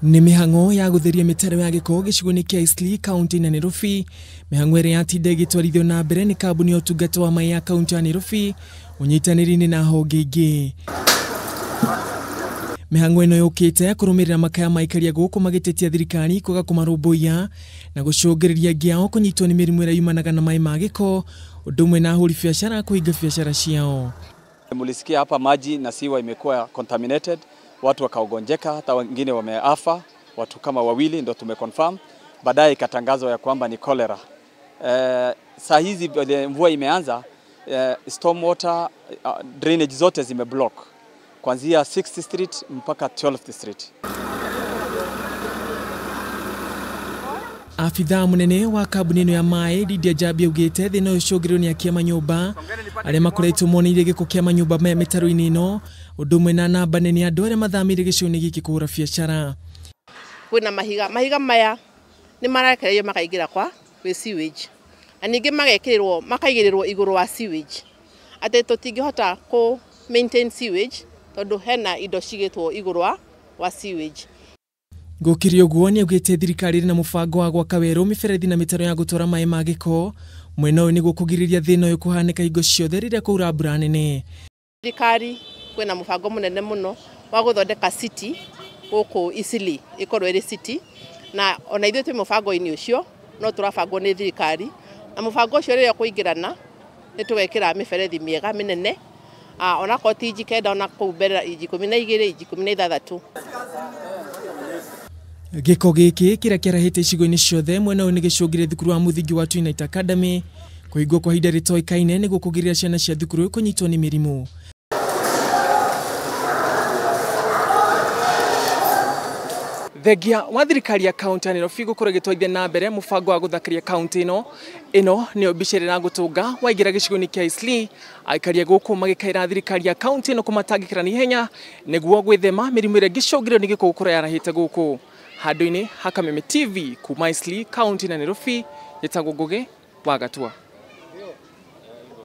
Nĩ mĩhang'o ya gũtheria mĩtaro ya gĩko gĩcigo-inĩ kĩa Eastleigh kaunti-inĩ ya Nairobi. Mĩhang'o ĩrĩa yatinda ĩgĩtwarithio na mbere nĩ kambuni ya ũtungata wa maĩ ya kaunti ya Nairobi ũnyitanĩri-inĩ na honge ingĩ. Mĩhang'o ĩno yũkĩte kũrũmĩrĩra makaya ma aikaria gũkũ magĩtetia thirikari kwaga kũmarũmbũiya na gũcũngĩrĩria aingĩ ao kũnyitwo nĩ mĩrimũ ĩrĩa yumanaga na maĩ ma gĩko, ũndũ ũmwe na ahũri biacara kũhinga biacara ciao. Mulisikia hapa maji na siwa imekuwa contaminated, watu wakaogonjeka, hata wengine wameafa, watu kama wawili ndio tumeconfirm. Baadaye ikatangazwa ya kwamba ni cholera. Saa hizi mvua imeanza, storm water drainage zote zimeblock kuanzia 6th Street mpaka 12th Street. Afithaa munene wa kambuni ĩno ya maĩ Lydia Njambi augĩte thĩna ũyũ ũcũngĩrĩirio nĩ akia manyũmba arĩa makoretwo moneire gĩko kĩa manyũmba maya mĩtaro-inĩ ĩno, ũndũ ũmwe na namba nene ya andũ arĩa mathamĩire gĩcigo-inĩ gĩkĩ kũhũra biacara. Kwĩna mahiga, mahiga maya nĩ marekereirio makaingĩra kwa gwĩ sewage, na ningĩ magekĩrĩrwo makaigĩrĩrwo igũrũ wa sewage, atĩ tũtingĩhota kũ maintain sewage tondũ hena indo cigĩtwo igũrũ wa sewage. Gũkĩrĩ ũguo nĩ augĩte thirikari ĩrĩ na mũbango wa gwaka werũ mĩberethi na mĩtaro ya gũtwara maĩ ma gĩko mwena ũyũ nĩguo kũgirĩrĩria thĩna ũyũ kũhanĩka hingo ciothe rĩrĩa kwaura mbura nene. Thirikari kwĩna mũbango mũnene mũno wa gũthondeka city gũkũ Eastleigh ĩkorwo ĩrĩ city, na ona ithuĩ twĩ mũbango-inĩ ũcio no tũrabangwo nĩ thirikari, na mũbango ũcio rĩrĩa ũkũingĩrana nĩ tũgekĩra mĩberethi mĩega mĩnene, onakorwo ti inji 9 ona kũu mbere inji 12 inji 16. Gĩko gĩkĩ kĩrĩa kĩarahĩte icigo-inĩ ciothe mwena ũyũ nĩ gĩcũngĩrĩirie thukuru wa mũthingi wa Twinite Academy kũhingwo kwa ihinda rĩtoĩkaine nĩguo kũgirĩrĩria ciana cia thukuru kũnyitwo nĩ mĩrimũ. Thengia wa thirikari ya kaunti ya Nairobi gũkorwo ĩgĩtwarithia na mbere mũbango wa gũthakaria kaunti ĩno, ĩno nĩyo mbica ĩrĩa ĩragũtũnga waingĩra gĩcigo-inĩ kĩa Eastleigh, aikaria gũkũ magĩkaĩra thirikari ya kaunti ĩno kũmatangĩkĩra na ihenya nĩguo gwĩthema mĩrimũ ĩrĩa ĩngĩcũngĩrĩrio nĩ gĩko gũkorwo yarahĩte gũkũ. Handũ-inĩ ha Kameme TV kuma Eastleigh kaunti ya Nairobi, njĩtagwo Ngugi wa Gatua.